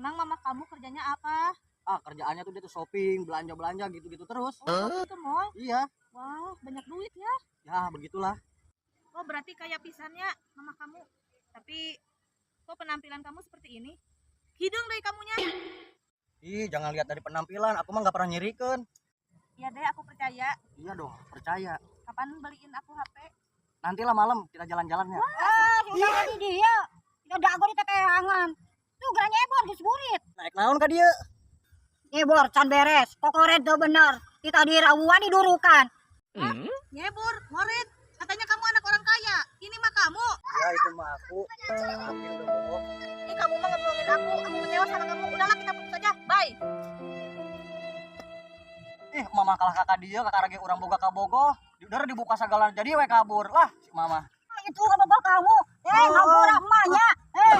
Emang mama kamu kerjanya apa? Ah, kerjaannya tuh dia tuh shopping, belanja-belanja gitu-gitu terus. Oh, shopping ke mall. Iya. Wah, banyak duit ya. Ya, begitulah. Oh, berarti kaya pisan nya mama kamu. Tapi kok penampilan kamu seperti ini? Hideung deui kamunya. Ih, jangan lihat dari penampilan, aku mah nggak pernah nyirikeun. Iya deh, aku percaya. Iya dong, percaya. Kapan beliin aku HP? Nantilah malam kita jalan-jalannya. Ah, si Ujang di dia. Tidak dago di teteangan. Tuh geura nyebor geus burit. Naik naon ka dieu? Nyebor can beres, kokoret teu bener. Kita dirawuan didurukan. Nyebur, ngoret. Katanya kamu anak orang kaya. Ini mah kamu. Ya, itu mah aku. Tapi udah bohong. Ih, kamu mah ngebohongin aku. Aku kecewa sama kamu. Udahlah, kita putus aja. Bye. Eh, mama kalah ka dieu, kakara ge urang boga kabogoh. Udah dibuka segala jadi we kabur lah si mama. Itu kabogoh kamu. Eh, ngampura emaknya. Eh.